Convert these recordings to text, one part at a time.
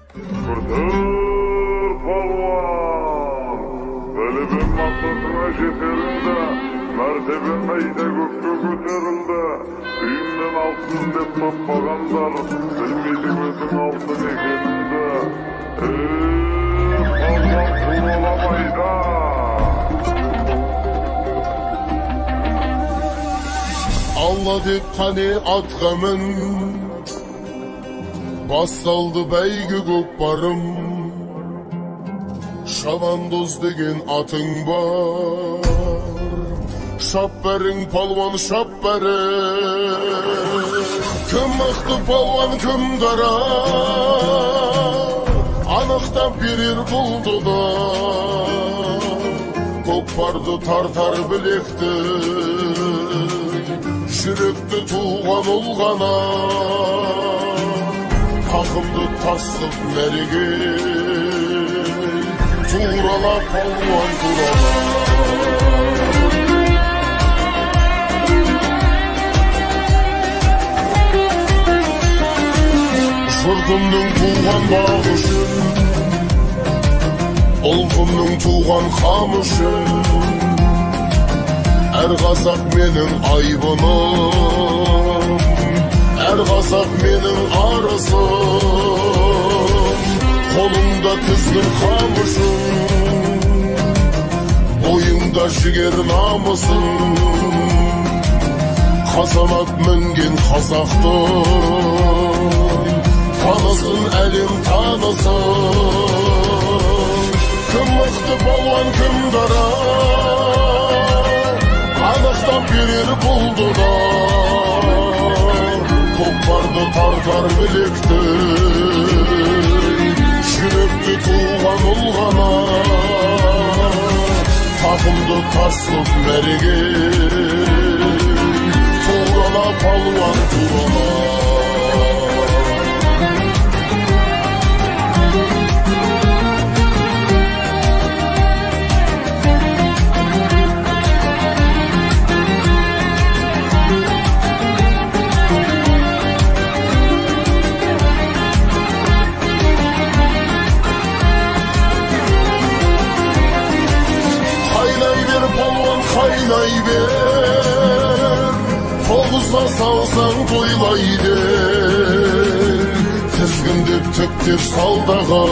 Күртір палуан, біліп мақсатыңа жетеріңді, мәртебең айда көкке көтерілді. Үйіңнен алтын деп таппағандар, білмейді өзің алтын екеніңді. Палуан тураламайда. Алла деп қане атқа мін, басталды бәйгі көкпарым. Шабандоз деген атың бар, шап бәрің палуан, шап бәрің. Кім мықты палуан, кім дара, анықтап берер бұл дода. Көкпарды тартар білекті, жүректі туған ұл ғана. Тақымды тасып мәреге, турала палуан, турала. Жұртымның туған бағы үшін, ұлтымның туған қамы үшін, әр қазақ менің айбыным, әр қазақ менің арысым. Қолыңда тізгін қамышың, бойыңда жігер намысың. Қазанат мінген қазақтың танысын әлем танысын. Кім мықты палуан, кім дара, анықтап берер бұл дода. Көкпарды тартар білекті, жүректі туған ұл ғана. Тақымды тасып мәреге, турала палуан, турала. Қайнай бер, тоғызға салсаң тойлай бер. Тізгіндеп тіктеп салдағы,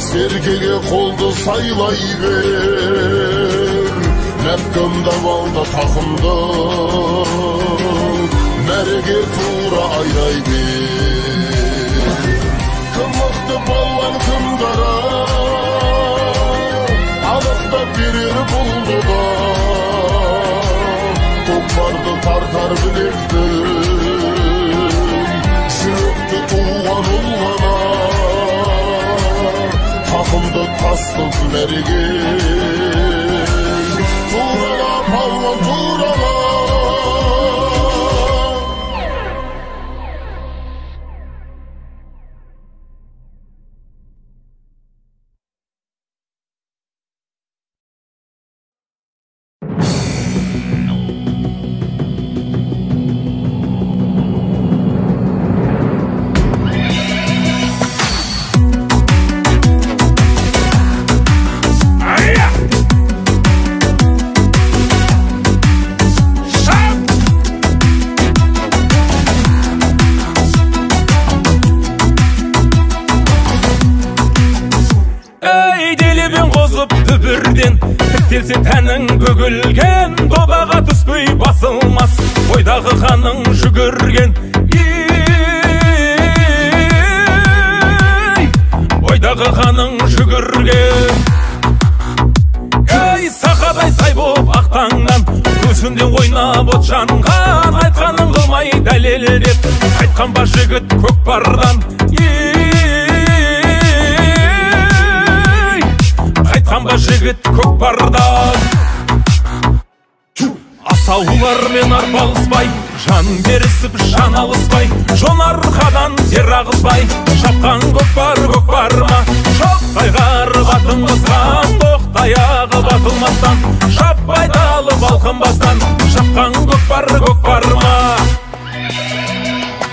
серкеге қолды сайлай бер. Мәпкімдап алды тақымды, мәреге тура айдай бер. Кім мықты палуан, кім дара, анықтап берер бұл дода. Көкпарды тартар білекті, жүректі туған ұл ғана. Тақымды тасып мәреге, турала палуан, турала. Тіктелсе тәнің бүгілген, добаға түспей басылмас, бойдағы қаның жүгірген. Ей, бойдағы қаның жүгірген. Ей, сақадай сай боп ақтаңнан, көзінде ойнап от жанған, айтқанын қылмай дәлелдеп, қайтқан ба жігіт көкпардан. Ей, қайтқан ба жігіт көкпардан. Асаулармен арпалыспай, жан берісіп жан алыспай, жон арқадан тер ағызбай, шапқан көкпар көкпар ма? Шоқтай қарып атын қосқан, тоқтаяғы батылмастан, шаппай далып алқынбастан, шапқан көкпар көкпар ма?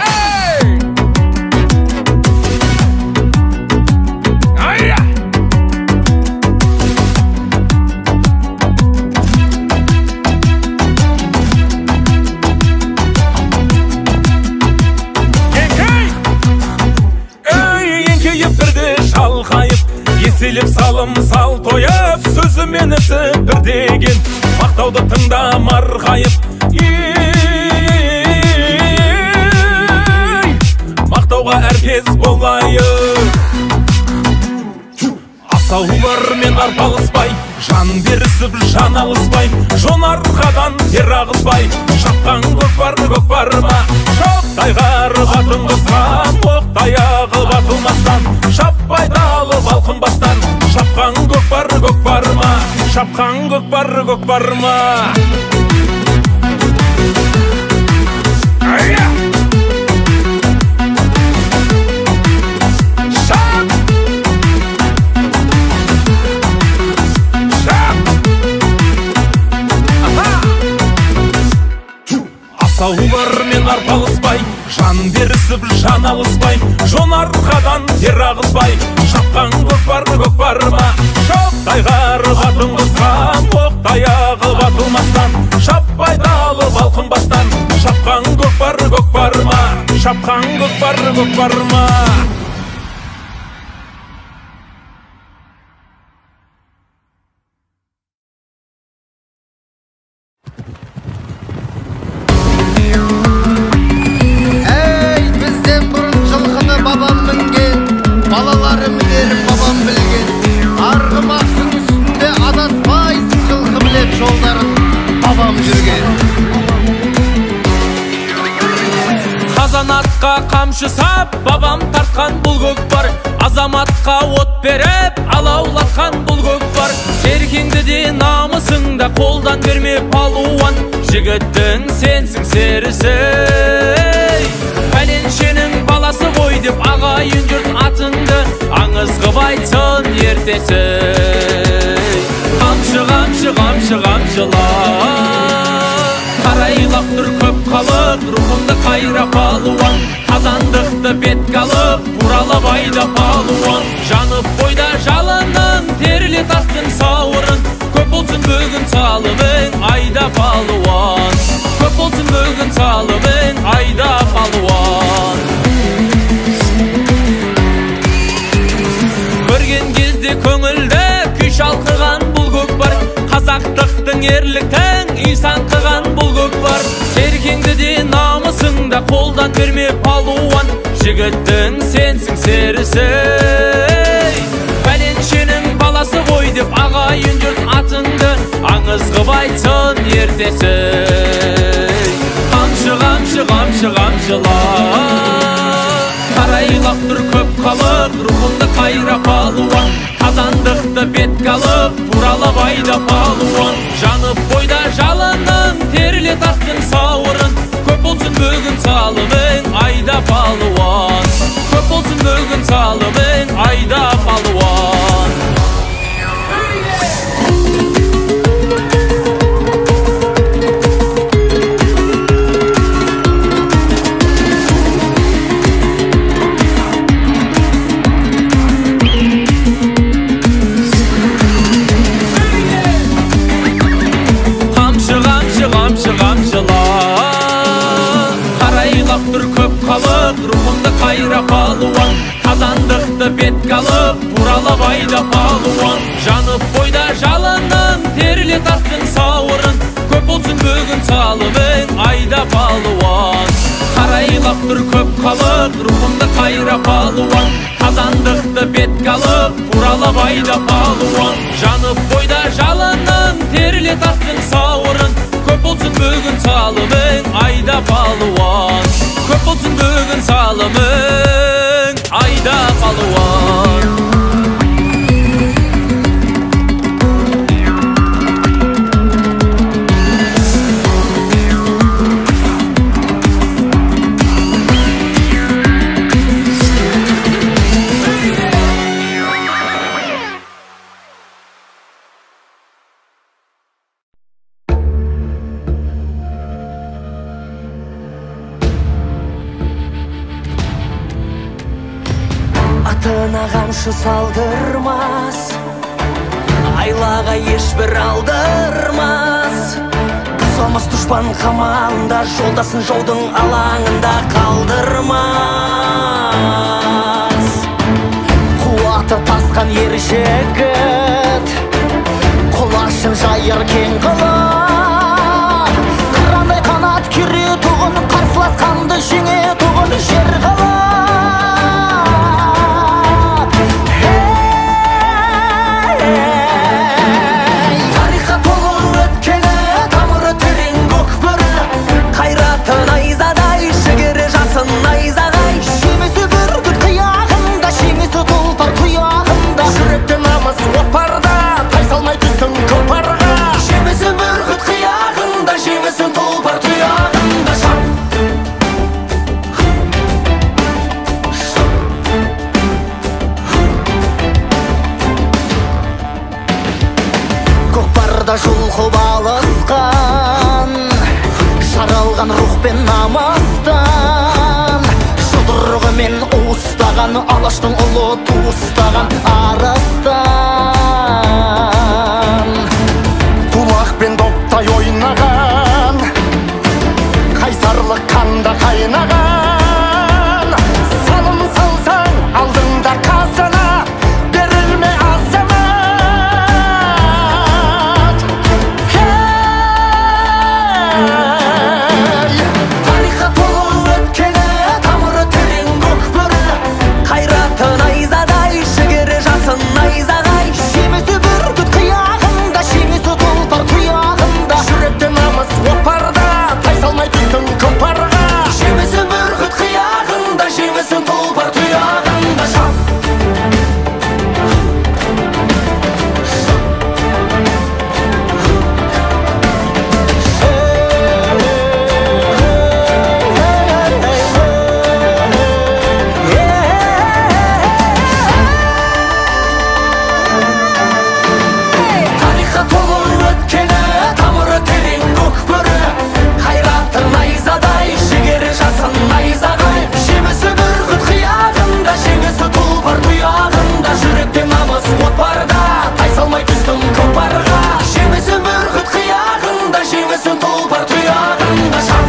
Ей! Еселеп салым сал тойып, сөзімен ісі бір деген, мақтауды тыңда марғайып, мақтауға әркез болайық. Асаулармен арпалыспай, жан берісіп жан алыспай, жон арқадан тер ағызбай, шапқан көкпар көкпар ма? Шоқтай қарып атын қосқан, оқтай ағып атылмастан, шаппай далып алқынбастан, шапқан көкпар көкпар ма? Шапқан көкпар көкпар ма? Асаулармен арпалыспай, жан берісіп жан алыспай, жон арқадан тер ағызбай, шапқан көкпар көкпар ма? Шоқтай қарып атын қосқан, оқтай ағып атылмастан, шаппай далып алқынбастан, шапқан көкпар көкпар ма? Шапқан көкпар көкпар ма? Қамшы сап, бабам тартқан бұл көкпар, азаматқа от беріп, алаулатқан бұл көкпар. Серкеңді де намысыңда қолдан берме палуан, жігіттің сенсің серісі. Пәленшенің баласы ғой деп ағайын жұрт атыңды аңыз қып айтсын ертесі. Қамшы, қамшы, қамшы, қамшыла, қарайлап тұр көп халық, рухымды қайра палуан, қазандықты бетке алып, бұралап айда палуан. Жанып бойда жалының, теріле тастың сауырын, көп болсын бүгін салымың, айда палуан. Көп болсын бүгін салымың, айда палуан. Көрген кезде көңілді күй шалқыған бұл көкпар, қазақтықтың ерліктің үй саңқыған бұл көкпар. Серкеңді де намысыңда қолдан берме палуан, жігіттің сенсің серісі. Пәленшенің баласы ғой деп ағайын жұрт атыңды аңыз қып айтсын ертесі. Қамшы, қамшы, қамшы, қамшыла, қарайлап тұр көп халық, рухымды қайра палуан, қазандықты бетке алып, бұралап айда палуан. Жанып бойда жалының, теріле тастың сауырын, көп болсын бүгін салымың, айда палуан. Көп болсын бүгін салымың, айда палуан. Қарайлап тұр көп халық, рухымды қайра палуан, қазандықты бетке алып, бұралап айда палуан. Жанып бойда жалының, теріле тастың сауырын, көп болсын бүгін салымың, айда палуан. Қарайлап тұр көп халық, рухымды қайра палуан, қазандықты бетке алып, бұралап айда палуан. Жанып бойда жалының, теріле тастың сауырын, көп болсын бүгін салымың, айда палуан. Көп болсын бүгін салымың, айда палуан. Атына қамшы салдырмас, айлаға ешбір алдырмас. Бұзамас дұшпан қамалында, жолдасын жаудың алаңында қалдырмас. Қуаты тасқан ер Жігіт құлашын жайыр кең қылып, қырандай қанат керетұғын, қарсыласқанды жеңетұғын жер қылып. Тарихқа толы өткені, тамыры терең көк бөрі, қайраты найзадай, жігері жасын найзағай. Жемісі бүркіт қияғында, жеңісі тұлпар тұяғында, жүректе намыс от барда, тайсалмай түстің көкпарға. Жемісі бүркіт қияғында, жеңісі тұлпар тұяғында. Шап! Көкпарда жұлқып алысқан, жаралған рух пен намыстан, жұдырығымен уыстаған, алаштың ұлы туыстаған арыстан. Тулақ пен доптай ойнаған, қайсарлық қанда қайнаған. Салым салсаң алдыңда қазына, берілме азамат. Тарихқа толы өткені, тамыры терең көк бөрі, қайраты найзадай, жігері жасын найзағай. Жемісі бүркіт қияғында, жеңісі тұлпар тұяғында, жүректе намыс от барда, тайсалмай түстің көкпарға. Жемісі бүркіт қияғында, жеңісі тұлпар тұяғында. Шап! Тарихқа толы өткені, тамыры терең көк бөрі, қайраты найзадай, жігері жасын найзағай. Жемісі бүркіт қияғында, жеңісі тұлпар тұяғында, жүректе намыс от барда, тайсалмай түстің көкпарға. Жемісі бүркіт қияғында, жеңісі тұлпар тұяғында. Шап!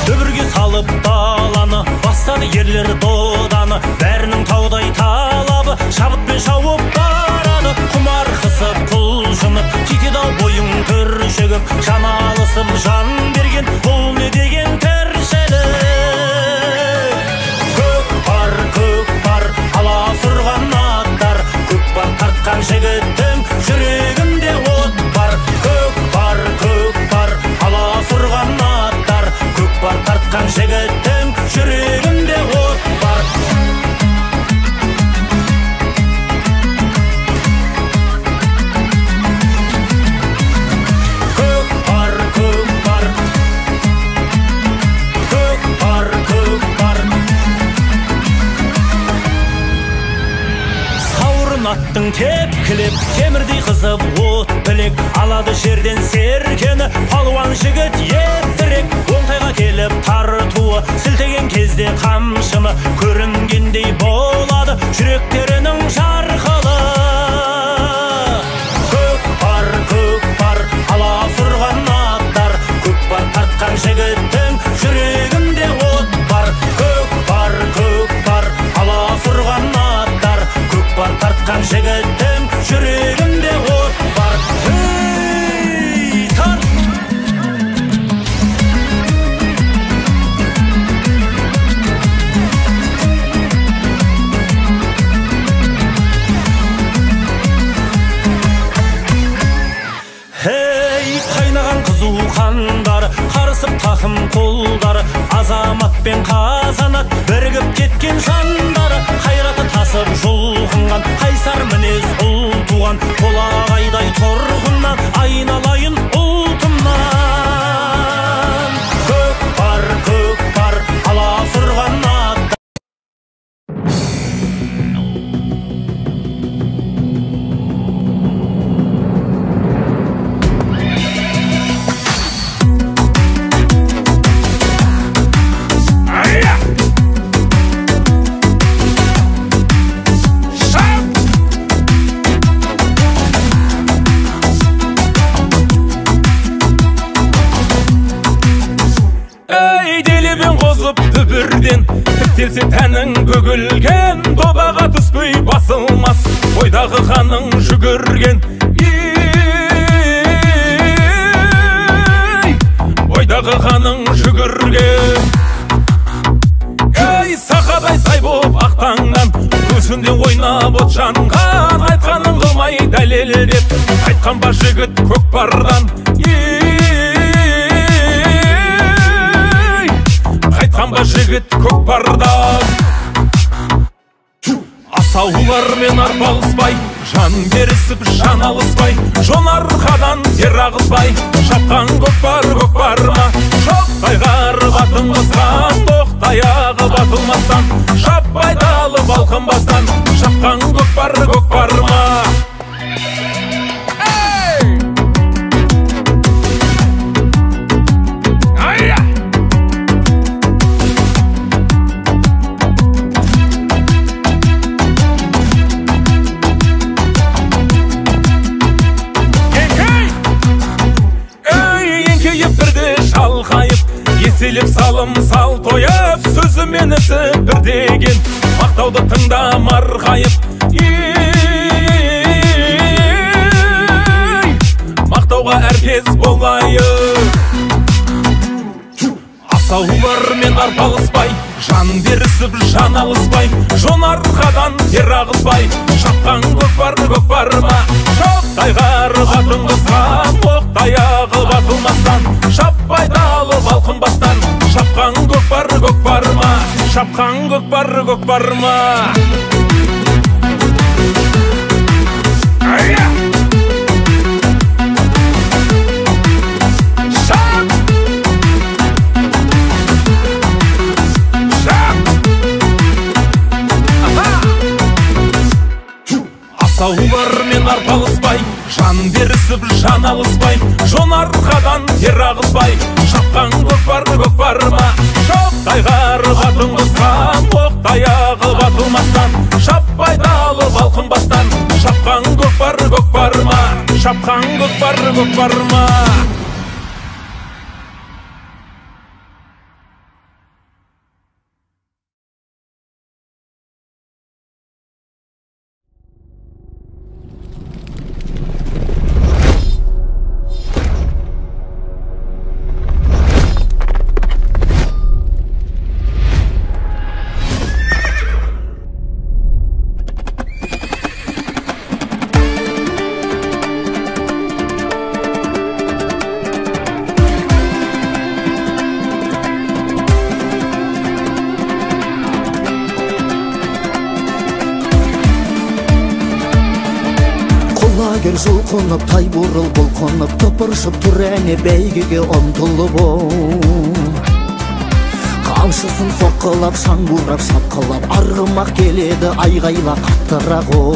Дүбірге салып даланы, бастады ерлер доданы, бәрінің таудай талабы, шабытпен шауып барады. Құмар қысып құлшынып, кетеді ау бойың түршігіп, жан алысып жан берген, бұл не деген тіршілік? Көкпар, көкпар, аласұрған аттар, көкпар тартқан жігіттің жүрегінде от бар. Көкпар, көкпар, аласұрған аттар, көкпар тартқан жігіттің жүрегінде от бар. Көкпар, көкпар, көкпар, көкпар. Сауырын аттың тепкілеп, темірдей қызып от білек, алады жерден серкені, палуан жігіт ептірек. Оңтайға келіп тартуы, сілтеген кезде қамшыны, көрінгендей болады жүректерінің жарқылы. Көкпар, көкпар, аласұрған аттар, көкпар тартқан жігіттің жүрегінде от бар. Көкпар, көкпар, аласұрған аттар, көкпар тартқан жігіттің жүрегінде от бар. Ей, тарт! Жарысып тақым қолдары, азамат пен қазанат, бірігіп кеткен жандары, қайраты тасып жұлқынған, қайсар мінез ұл туған, толағайдай тұрғыннан, айналайын ұлтымнан. Көкпар, көкпар, аласұрған ат. Түбірден тіктелсе тәнің бүгілген, добаға түспей басылмас, бойдағы қаның жүгірген. Ей, бойдағы қаның жүгірген. Ей, сақадай сай боп ақтаңнан, көзінде ойнап от жанған, айтқанын қылмай дәлелдеп, қайтқан ба жігіт көкпардан. Қайтқан ба жігіт көкпардан. Асаулармен арпалыспай, жан берісіп жан алыспай, жон арқадан тер ағызбай, шапқан көкпар көкпар ма? Шоқтай қарып атынғызған, тоқтаяғы батылмастан, шаппай далып алқынбастан, шапқан көкпар көкпар ма? Еселеп салым сал тойып, сөзімен ісі бір деген, мақтауды тыңда марқайып. Ей, мақтауға әркез болайық. Асаулармен арпалыспай, жан берісіп жан алыспай, жон арқадан тер ағызбай, шапқан көкпар көкпар ма? Шоқтай қарып атынғызған, оқтаяғы батылмастан, шаппай далып алқынбастан, шапқан көкпар көкпар ма? Шапқан көкпар көкпар ма? Асаулармен арпалыспай, жан берісіп жан алыспай, жон арқадан тер ағызбай, шапқан көкпар көкпар ма? Шоқтай қарып атынғызған, оқтаяғы батылмастан, шаппай далып алқынбастан, шапқан көкпар көкпар ма? Шапқан көкпар көкпар ма? Құлагер жұлқынып, тай бұрыл бұлқынып, тыпыршып тұр әне бәйгеге ұмтылып оу. Қамшысын соққылап, шаң бұрап, шапқылап, арғымақ келеді айғайла қаттырақ оу.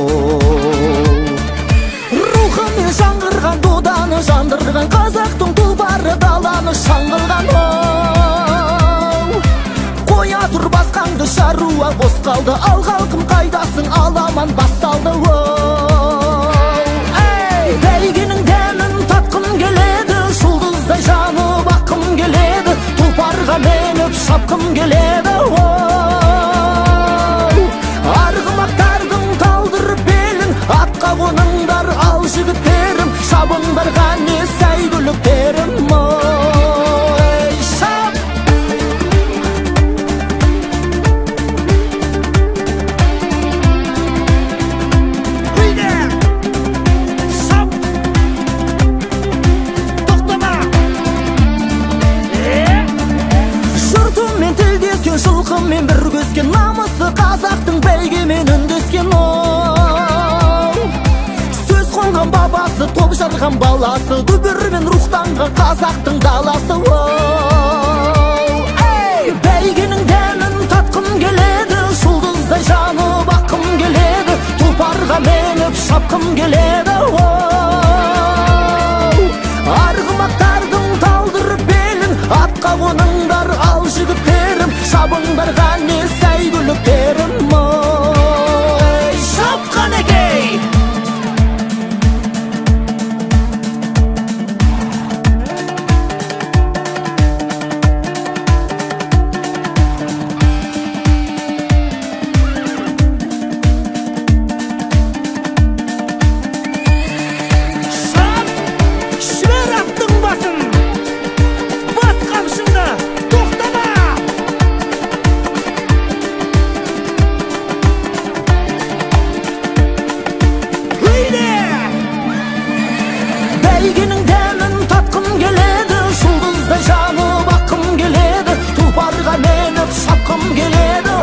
Рухымен жаңғырған, доданы жандырған, қазақтың тұлпары даланы шаңғырған оу. Қоя тұр басқаңды, шаруа бос қалды, ал халқым қайдасың, аламан басталды оу. Бәйгенің дәмін татқым келеді, жұлдыздай жанып аққым келеді, тұлпарға мініп шапқым келеді оу. Арғымақтардың талдырып белін, атқа қоныңдар ал жігіттерім, шабыңдар қане сәйгүліктерім ой, шап! Айдарған баласы, дүбірмен рухтанған қазақтың даласы. Ей, бәйгенің дәмін татқым келеді, жұлдыздай жанып аққым келеді, тұлпарға мініп шапқым келеді. Арғымақтардың талдырып белін, атқа қоныңдар ал жігіттерім, шабыңдар қане сәйгүліктерім. Ой, шап қанекей! Бәйгенің дәмін татқым келеді, жұлдыздай жанып аққым келеді, тұлпарға мініп шапқым келеді.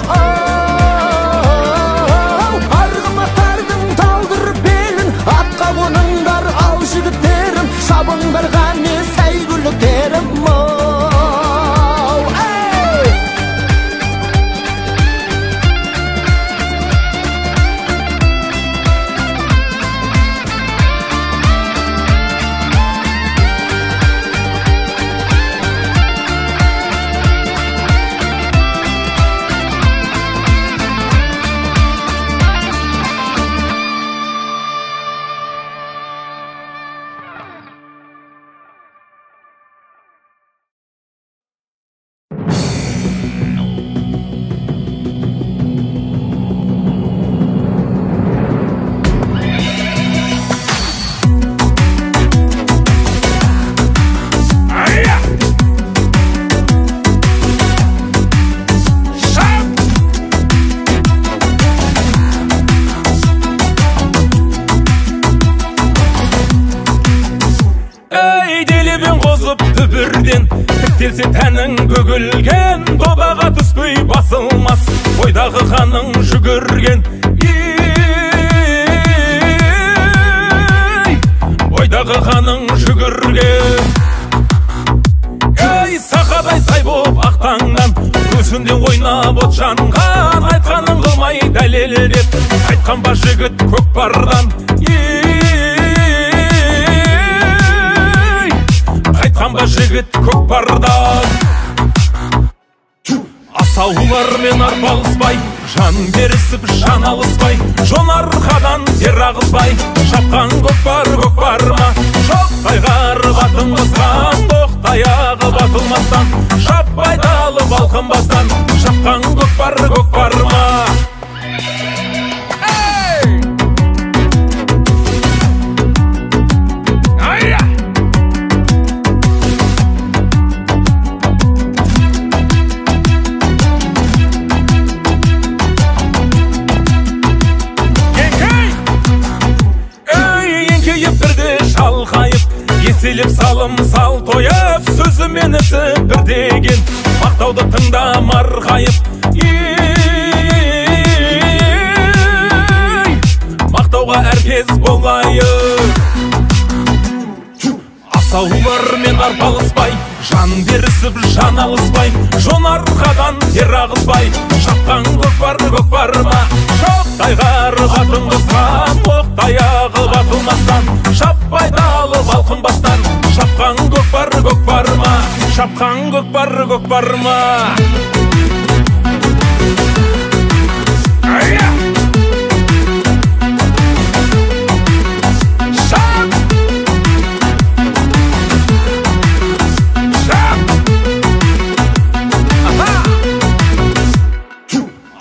Арғымақтардың талдырып белін, атқа қоныңдар ал жігіттерім, шабыңдар қане сәйгүліктерім. Ей! Түбірден тіктелсе тәнің бүгілген, додаға түспей басылмас бойдағы қаның жүгірген. Ей, бойдағы қаның жүгірген. Ей, сақадай сай боп ақтаңнан, көзінде ойнап от жанған, айтқанын қылмай дәлелдеп, қайтқан ба жігіт көкпардан. Қайтқан ба жігіт көкпардан. Асаулармен арпалыспай, жан берісіп жан алыспай, жон арқадан тер ағызбай, шапқан көкпар көкпар ма? Шоқтай қарып атын қосқан, тоқтаяғы батылмастан, шаппай талып алқынбастан, шапқан көкпар көкпар ма? Еселеп салым сал тойып, сөзімен ісі бір деген, мақтауды тыңда марқайып. Ей, мақтауға әркез болайық. Асаулармен арпалыспай, жан берісіп жан алыспай, жон арқадан тер ағызбай, шапқан көкпар көкпар ма? Шоқтай қарып атын қосқан, оқтаяғы батылмастан, шаппай талып алқынбастан, шапқан көкпар көкпар ма? Шапқан көкпар көкпар ма? Шап! Шап! Аха!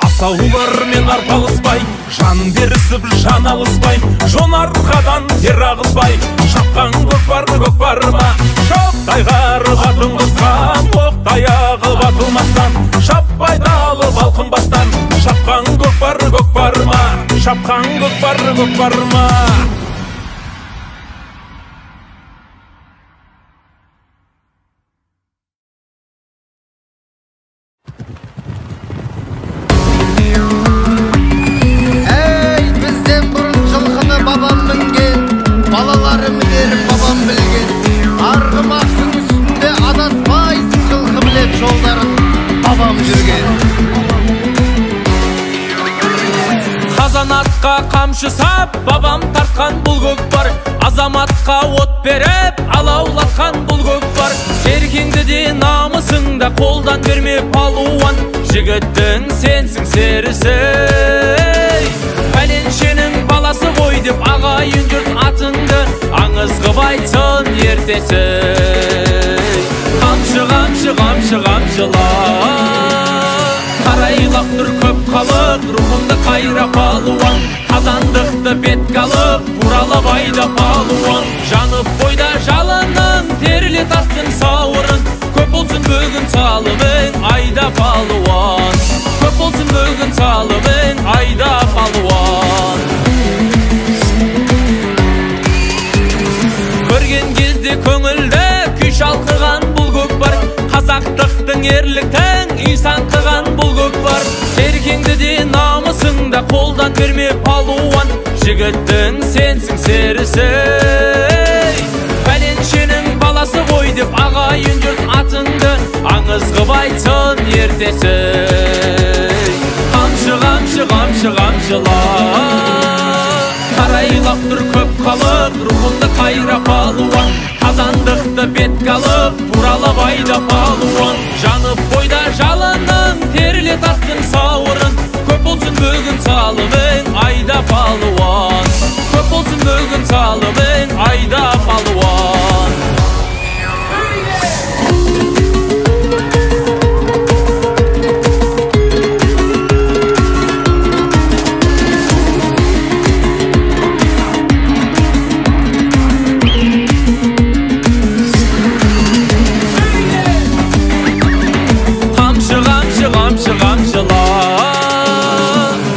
Асаулармен арпалыспай, жан берісіп жан алыспай, жон арқадан тер ағызбай, шапқан көкпар көкпар ма? Шоқтай қарып атын қосқан, оқтаяғы батылмастан, шаппай талып алқынбастан, шапқан көкпар көкпар ма? Шапқан көкпар көкпар ма? Ей, бізден бұрын жылқыны бабам мінген, балалары мінер. Азаматқа қамшы сап, бабам тартқан бұл көкпар. Азаматқа от беріп, алаулатқан бұл көкпар. Серкеңді де намысыңда қолдан берме палуан. Жігіттің сенсің серісі. Пәленшенің баласы ғой деп ағайын жұрт атыңды аңыз қып айтсын ертесі. Қамшы, қамшы, қамшы, қамшыла. Қарайлап тұр көп халық, рухыңды қайра палуан. Қазандықты бетке алып, бұралап айда палуан. Жанып бойда жалының, теріле тастың сауырын. Көп болсын бүгін салымың, айда палуан. Көп болсын бүгін салымың, айда палуан. Көрген кезде көңілді күй шалқыған бұл көкпар. Қазақтықтың ерліктің исан қыған бұл көкпар. Серкеңді де намысыңда қолдан берме палуан. Жігіттің сенсің серісі. Пәленшенің баласы ғой деп ағайын жұрт атыңды аңыз қып айтсын ертесі. Қамшы, қамшы, қамшы, қамшыла. Қарайлап тұр көп халық, рухыңды қайра палуан. Қазандықты бетке алып, бұралап айда палуан. Жанып бойда жалының, теріле тастың сауырын. Көп болсын бүгін салымың, айда палуан. Көп болсын бүгін салымың, айда палуан.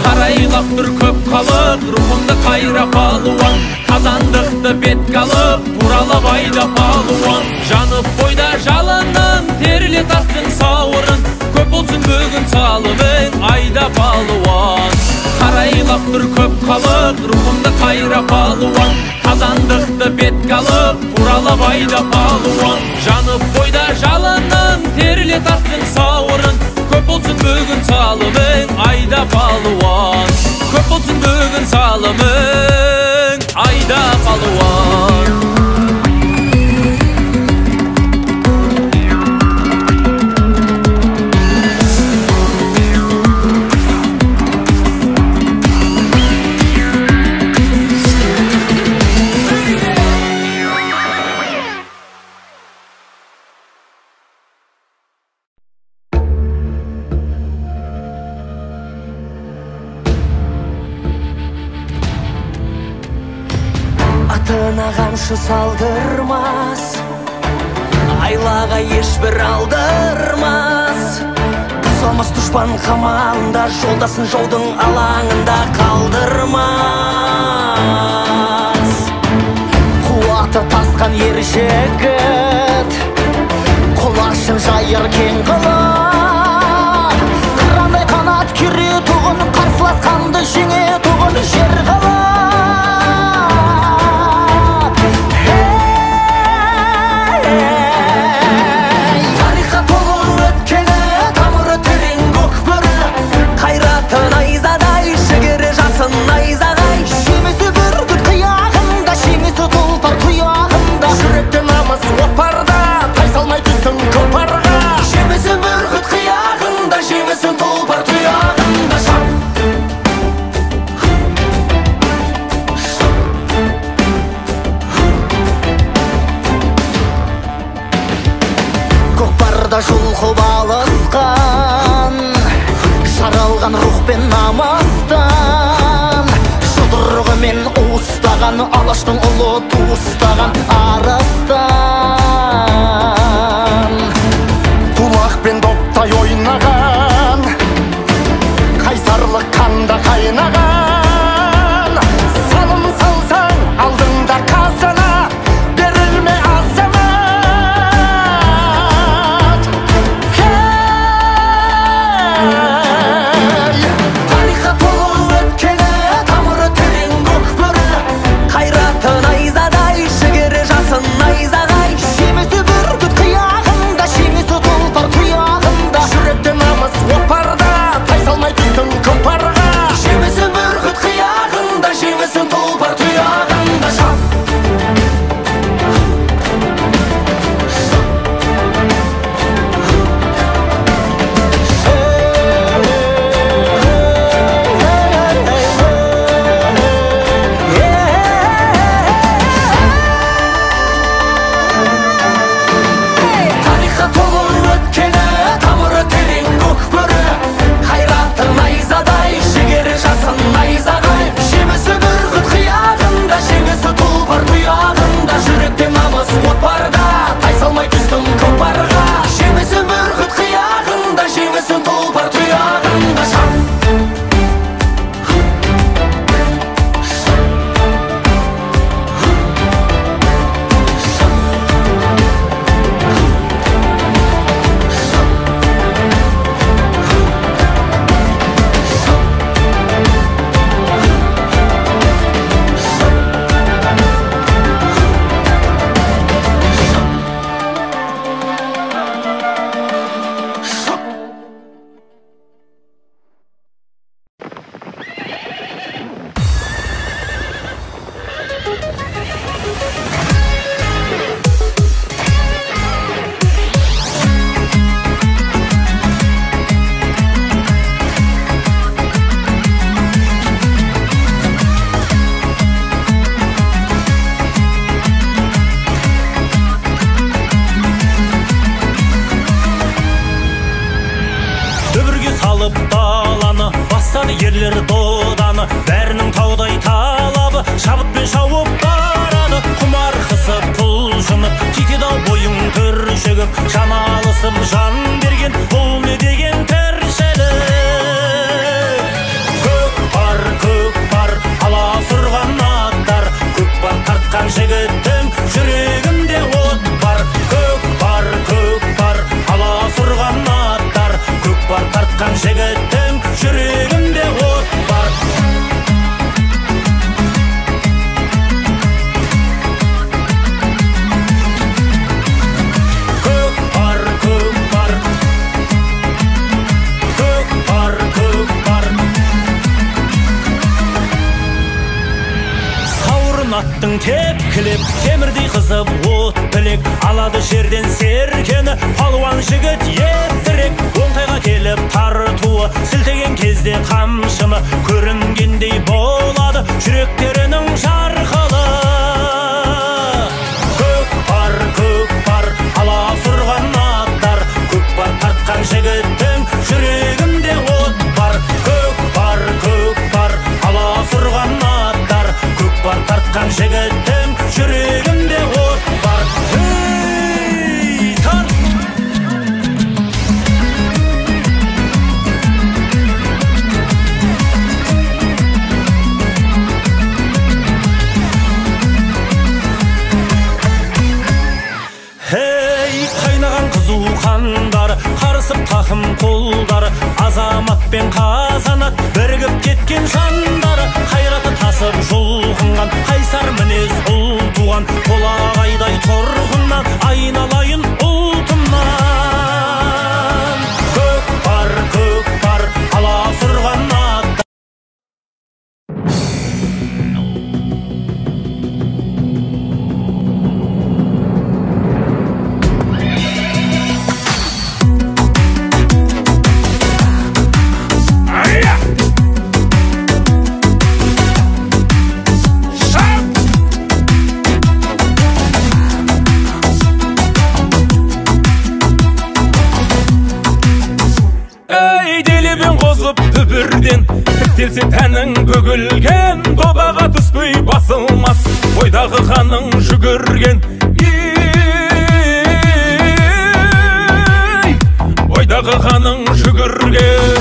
Қарайлап тұр көп халық, рухыңды қайра палуан. Қазандықты бетке алып, бұралап айда палуан. Жанып бойда жалының, теріле тастың сауырын. Көп болсын бүгін салымың, айда палуан. Қарайлап тұр көп халық, рухыңды қайра палуан. Қазандықты бетке алып, бұралап айда палуан. Жанып бойда жалының, теріле тастың сауырын. Көп болсын бүгін салымың, айда палуан. Көп болсын бүгін салымың, айда палуан. Атына қамшы салдырмас, айлаға ешбір алдырмас. Бұзалмас дұшпан қамалында, жолдасын жаудың алаңында қалдырмас. Қуаты тасқан ер жігіт, құлашын жайыр кең қылып, қырандай қанат керетұғын, қарсыласқанды жеңетұғын жер қылып. Найзадай, жігері жасын найзағай. Жемісі бүркіт қияғында, жеңісі тұлпар тұяғында. Жүректе намыс от барда, тайсалмай түстің көкпарға. Жемісі бүркіт қияғында, жеңісі тұлпар тұяғында. Шап! Көкпарда жұлқып алысқан, жаралған рухпен намыстан, жұдырығымен уыстаған, алаштың ұлы туыстаған арыстан. Тулақпен доптай ойнаған, қайсарлық қанда қайнаған. Салым салсаң алдыңда қазына, берілме азамат. Найзадай, жігері жасын найзағай. жігіттің жүрегінде от бар. Көкпар, көкпар, көкпар, көкпар. Сауырын аттың тепкілеп, темірдей қызып от білек, алады жерден серкені, палуан жігіт ептірек. Оңтайға келіп тартуы, сілтеген кезде қамшыны, көрінгендей болады жүректерінің жарқылы. Көкпар, көкпар, аласұрған аттар, көкпар тартқан жігіттің жүрегінде от бар. Көкпар, көкпар, аласұрған аттар, көкпар тартқан жігіттің жүрегінде от бар. Ей, тарт! Ей, қайнаған қызу қандар, қарысып тақым қолдар, азамат пен қазанат бірігіп кеткен жандар, қайраты тасып жұлқынған, қайсар мінез ұл туған, толағайдай тұрғыннан айналайын ұлтымнан. Көкпар, көкпар, аласұрған аттар. Түбірден тіктелсе тәнің бүгілген, добаға түспей басылмас бойдағы қаның жүгірген. Ей, бойдағы қаның жүгірген.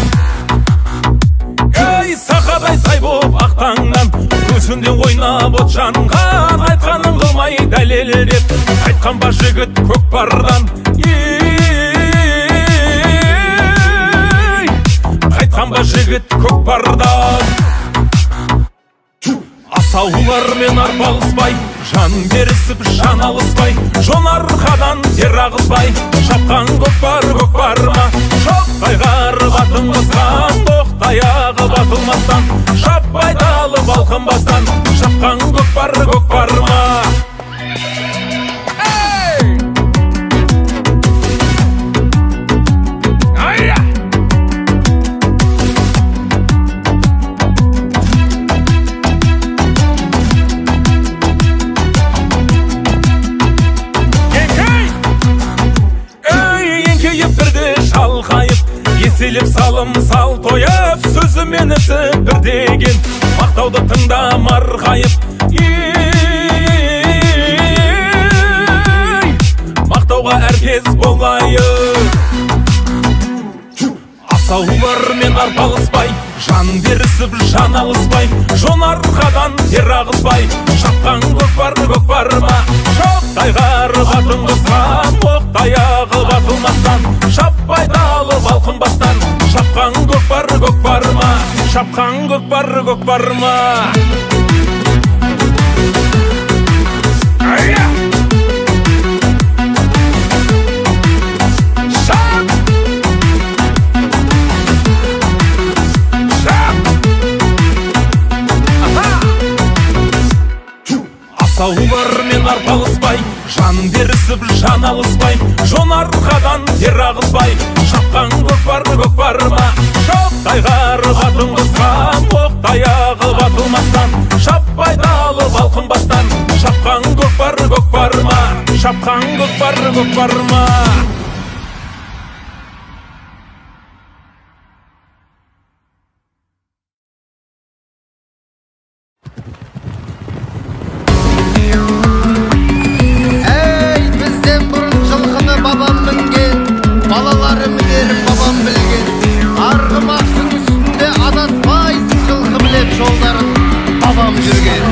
Ей, сақадай сай боп ақтаңнан, көзінде ойнап от жанған, айтқанын қылмай дәлелдеп, қайтқан ба жігіт көкпардан. Ей, қайтқан ба жігіт көкпардан. Асаулармен арпалыспай, жан берісіп жан алыспай, жон арқадан тер ағызбай, шапқан көкпар көкпар ма? Шоқтай атын қосқан, тоқтаяғы батылмастан, шаппай далып алқынбастан, шапқан көкпар көкпар ма? Еселеп салым сал тойып, сөзімен ісі бір деген, мақтауды тыңда марқайып. Ей, мақтауға әркез болайық. Асаулармен арпалыспай, жан берісіп жан алыспай, жон арқадан тер ағызбай, шапқан көкпар көкпар ма? Шоқтай қарып атын қосқан, оқтаяғы батылмастан, шаппай далып алқынбастан, шапқан көкпар көкпар ма? Шапқан көкпар көкпар ма? Шап! Шап! Аха! Асаулармен арпалыспай, жан берісіп жан алыспай, жон арқадан тер ағызбай, шапқан көкпар көкпар ма? Шоқтай қарып атын қосқан, оқтаяғы батылмастан, шаппай далып алқынбастан, шапқан көкпар көкпар ма? Шапқан көкпар көкпар ма? Ей, бізден бұрын жылқыны бабам мінген, балалары мінер бабам білген. Арғымақтың үстінде адаспайсың, жылқы білет жолдарын бабам жүрген.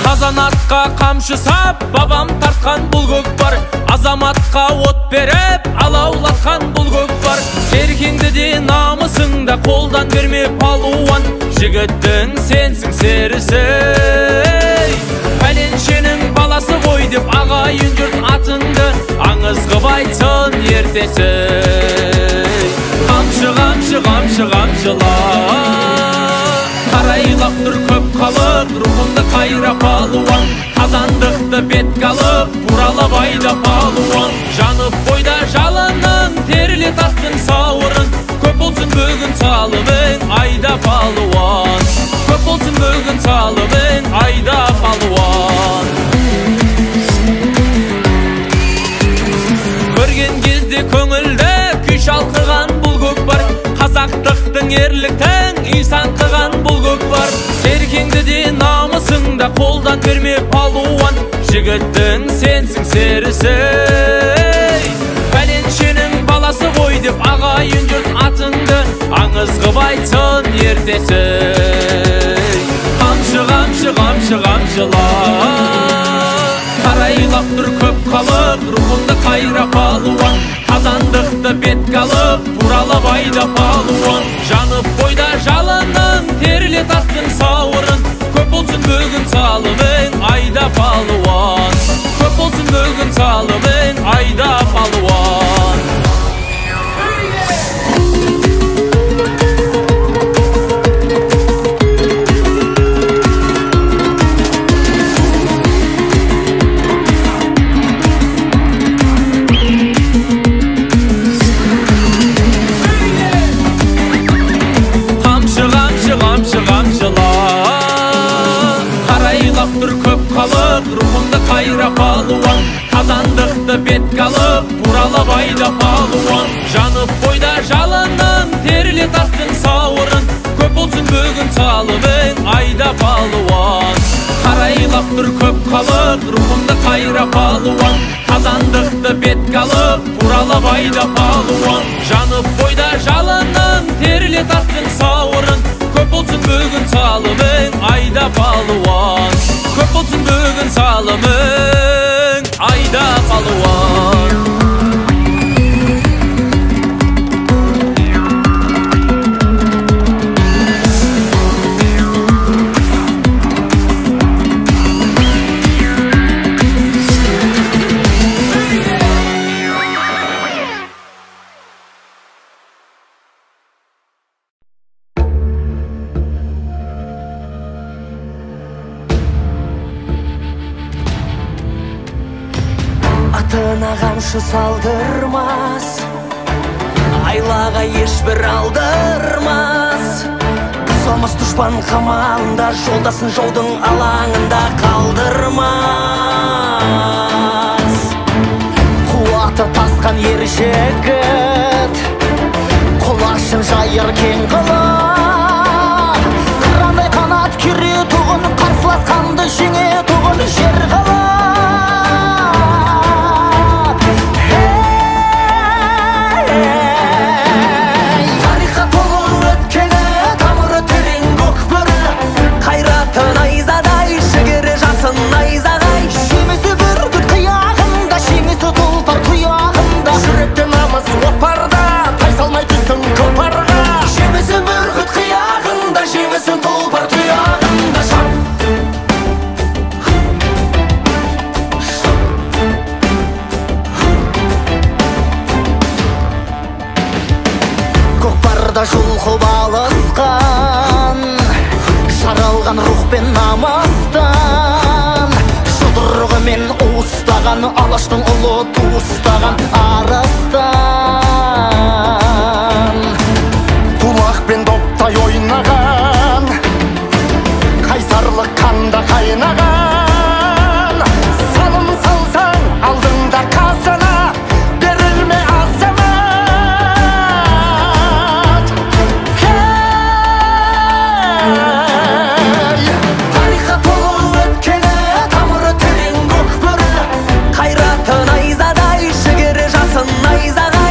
Қазан атқа қамшы Қамшы сап бабам тартқан бұл көкпар, азаматқа от беріп алаулатқан бұл көкпар. Серкеңді де намысыңда қолдан берме палуан, жігіттің сенсің серісі. Пәленшенің баласы ғой деп ағайын жұрт атыңды аңыз қып айтсын ертесі. Қамшы, қамшы, қамшы, қамшыла, қарайлап тұр көп халық, рухыңды қайра палуан. Қазандықты бетке алып, бұралап айда палуан. Жанып бойда жалының, теріле таттың сауырын. Көп болсын бүгін салымың, айда палуан. Көп болсын бүгін салымың, айда палуан. Көрген кезде көңілді күй шалқыған бұл көкпар, қазақтықтың ерліктің үй саңқыған бұл көкпар. Серкеңді де намысыңда қолдан берме палуан, жігіттің сенсің серісі. Пәленшенің баласы ғой деп ағайын жұрт атыңды аңыз қып айтсын ертесі. Қамшы, қамшы, қамшы, қамшыла, қарайлап тұр көп халық, рухыңды қайра палуан. Қазандықты бетке алып, бұралап айда палуан. Жанып бойда жалының, теріле таттың сауырын. Көп болсын бүгін салымың, айда палуан. Көп болсын бүгін салымың, айда палуан. Қарайлап тұр көп халық, рухыңды қайра палуан. Қазандықты бетке алып, бұралап айда палуан. Жанып бойда жалының, теріле таттың сауырын. Көп болсын бүгін салымың, айда палуан. Қарайлап тұр көп халық, рухыңды қайра палуан. Қазандықты бетке алып, бұралап айда палуан. Жанып бойда жалының, теріле таттың сауырын. Көп болсын бүгін салымың, айда палуан. Көп болсын бүгін салымың, айда палуан. Атына қамшы салдырмас, айлаға ешбір алдырмас. Бұзамас дұшпан қамалында, жолдасын жаудың алаңында қалдырмас. Қуаты тасқан ер жігіт, құлашын жайыр кең қылып, қырандай қанат керетұғын, қарсыласқанды жеңетұғын жер қылып. Найзағай, жемісі бүркіт қияғында, жеңісі тұлпар тұяғында. Жүректе намыс от барда, тайсалмай түстің көкпарға. Жемісі бүркіт қияғында, жеңісі тұлпар тұяғында. Көкпарда жұлқып алысқан, жаралған рух пен намыстан, жұдырығымен уыстаған, алаштың ұлы туыстаған арыстан. Тулақ пен доптай ойнаған, қайсарлық қанда қайнаған. Салым салсаң алдыңда қазына, берілме азамат. Тарихқа толы өткені, тамыры терең көк бөрі, қайраты найзадай, жігері жасын найзағай.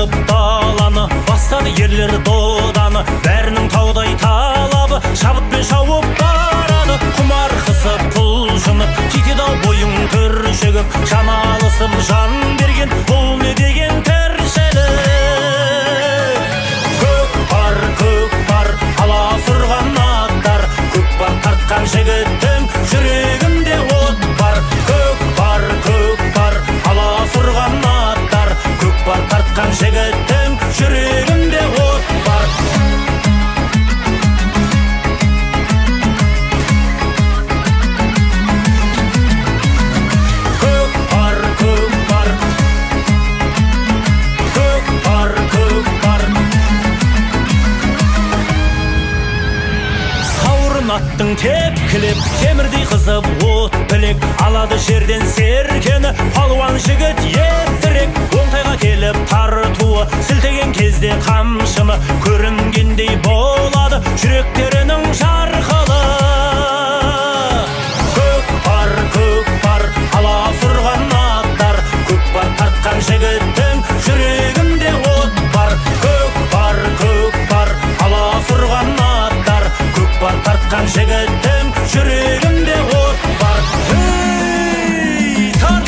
Шауып даланы, бастады ерлер доданы, бәрінің таудай талабы, шабытпен шауып барады. Құмар қысып құлшынып, кетеді ау бойың түршігіп, жан алысып жан берген, бұл не деген тіршілік? Көкпар, көкпар, аласұрған аттар, көкпар тартқан жігіттің жүрегінде от бар. Көкпар, көкпар, аласұрған аттар, көкпар тартқан жігіттің жүрегінде от бар. Көкпар, көкпар, көкпар, көкпар. Сауырын аттың тепкілеп, темірдей қызып от білек, алады жерден серкені, палуан жігіт ептірек. Оңтайға келіп тартуы, сілтеген кезде қамшыны, көрінгендей болады жүректерінің жарқылы. Көкпар, көкпар, аласұрған аттар, көкпар тартқан жігіттің жүрегінде от бар. Көкпар, көкпар, аласұрған аттар, көкпар тартқан жігіттің жүрегінде от бар. Ей, тарт!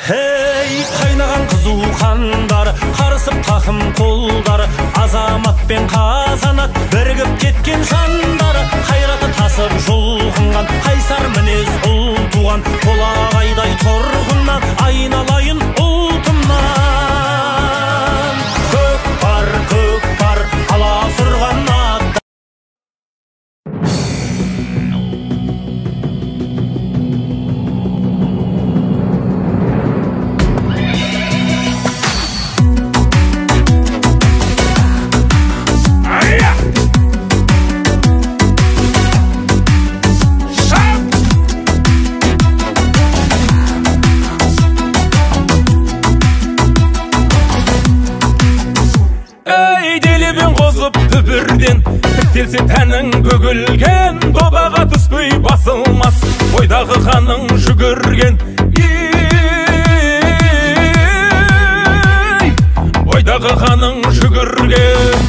Ей, қайнаған қызу қандар, қарысып тақым қолдар, азамат пен қазанат бірігіп кеткен жандар. Қайраты тасып жұлқынған, қайсар мінез ұл туған, толағайдай тұрғыннан айналайын ұлтымнан. Көкпар, көкпар, аласұрған аттар. Түбірден тіктелсе тәнің бүгілген, додаға түспей басылмас бойдағы қаның жүгірген. Ей, бойдағы қаның жүгірген.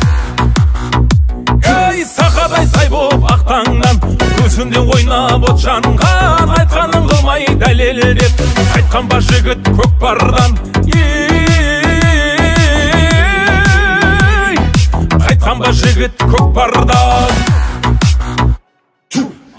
Ей, сақадай сай боп ақтаңнан, көзінде ойнап от жанған, айтқанын қылмай дәлелдеп, қайтқан ба жігіт көкпардан? Қайтқан ба жігіт көкпардан?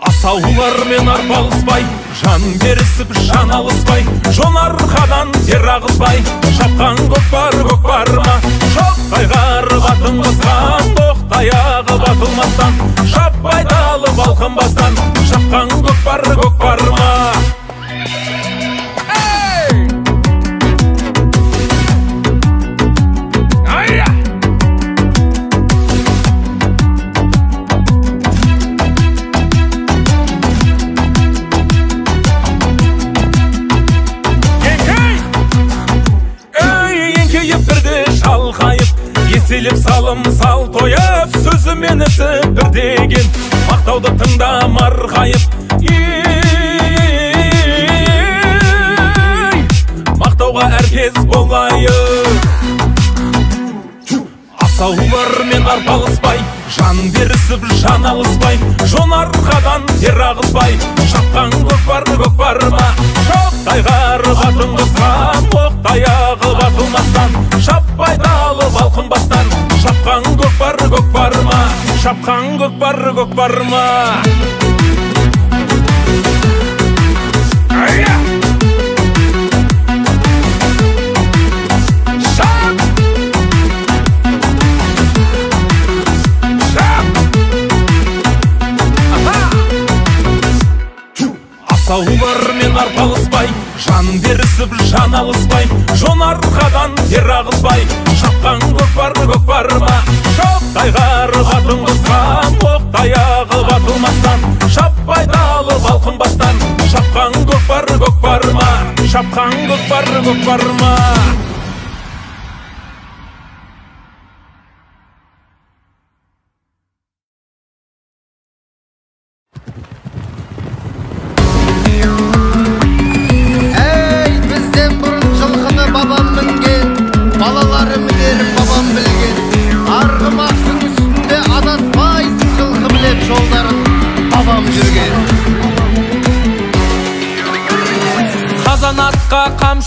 Асаулармен арпалыспай, жан берісіп жан алыспай, жон арқадан тер ағызбай, шапқан көкпар көкпар ма? Шоқтай атын қосқан, тоқтаяғы батылмастан, шаппай далып алқынбастан, шапқан көкпар көкпар ма? Еселеп салым сал тойып, сөзімен ісі бір деген, мақтауды тыңда марқайып. Ей, мақтауға әркез болайын. Асаулармен арпалыспай, жан берісіп жан алыспай, жон арқадан тер ағызбай, шапқан көкпар көкпар ма? Шоқтай атын қосқан, оқтаяғы батылмастан, шаппай далып алқынбастан, шапқан көкпар көкпар ма? Шапқан көкпар көкпар ма? Асаулармен арпалыспай, жан берісіп жан алыспай, жон арқадан тер ағызбай, шапқан көкпар көкпар ма? Шоқтай атын қосқан, оқтаяғы батылмастан, шаппай далып алқынбастан, шапқан көкпар көкпар ма? Шапқан көкпар көкпар ма?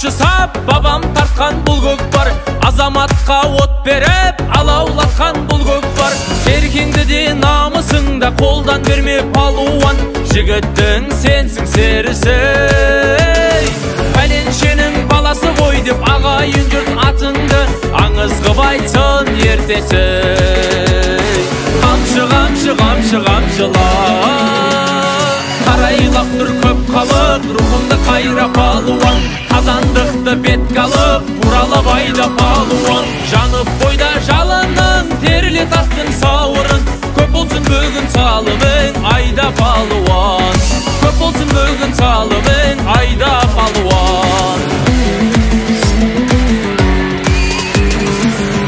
Қамшы сап бабам тартқан бұл көкпар, азаматқа от беріп алаулатқан бұл көкпар. Серкеңді де намысыңда қолдан берме палуан, жігіттің сенсің серісі. Пәленшенің баласы ғой деп ағайын жұрт атыңды аңыз қып айтсын ертесі. Қамшы, қамшы, қамшы, қамшыла, қарайлап тұр көп халық, рухыңды қайра палуан. Қазандықты бетке алып, бұралап айда палуан. Жанып бойда жалының, теріле тастың сауырын. Көп болсын бүгін салымың, айда палуан. Көп болсын бүгін салымың, айда палуан.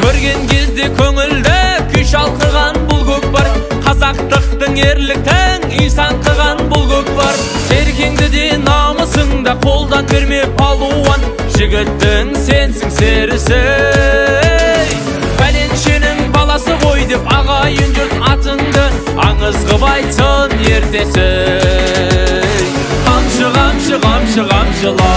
Көрген кезде көңілді күй шалқыған бұл көкпар, қазақтықтың ерліктің исан қыған бұл көкпар. Серкеңді де намысыңда қолдан берме палуан, жігіттің сенсің серісі. Пәленшенің баласы ғой деп ағайын жұрт атыңды аңыз қып айтсын ертесі. Қамшы, қамшы, қамшы, қамшыла,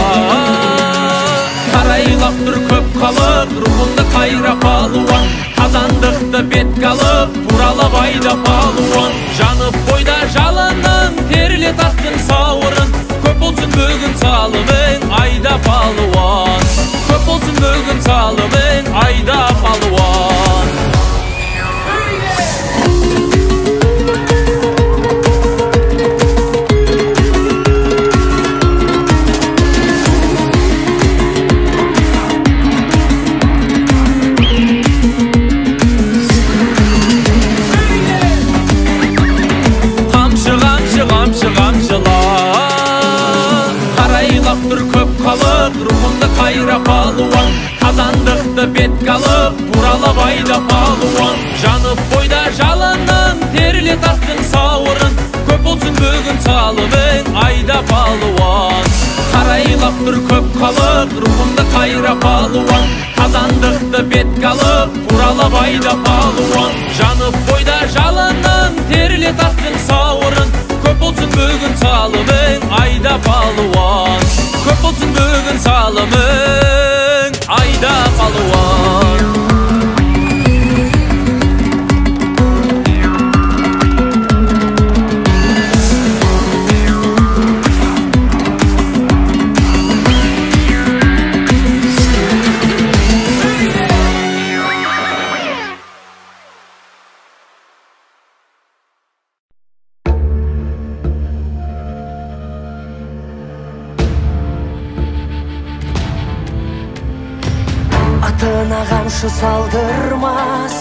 қарайлап тұр көп халық, рухыңды қайра палуан. Қазандықты бетке алып, бұралап айда палуан. Жанып бойда жалының, теріле тастың сауырын. Көп болсын бүгін салымың, айда палуан. Көп болсын бүгін салымың, айда палуан. Қамшы, қамшыла, қарайлап тұр көп халық, рухыңды қайра палуан. Қазандықты бетке алып, бұралап айда палуан. Жанып бойда жалының, теріле тастың сауырын. Көп болсын бүгін салымың, айда палуан. Қарайлап тұр көп халық, рухыңды қайра палуан. Қазандықты бетке алып, бұралап айда палуан. Жанып бойда жалының, теріле тастың сауырын. Көп болсын бүгін салымың, айда палуан. Көп болсын бүгін салымың, айда палуан. Атына қамшы салдырмас,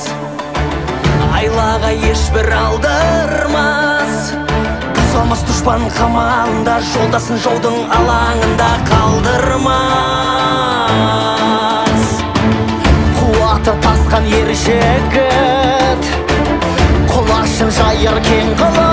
айлаға ешбір алдырмас. Бұзалмас дұшпан қамалында, жолдасын жаудың алаңында қалдырмас. Қуаты тасқан ер жігіт, құлашын жайыр кең қылып.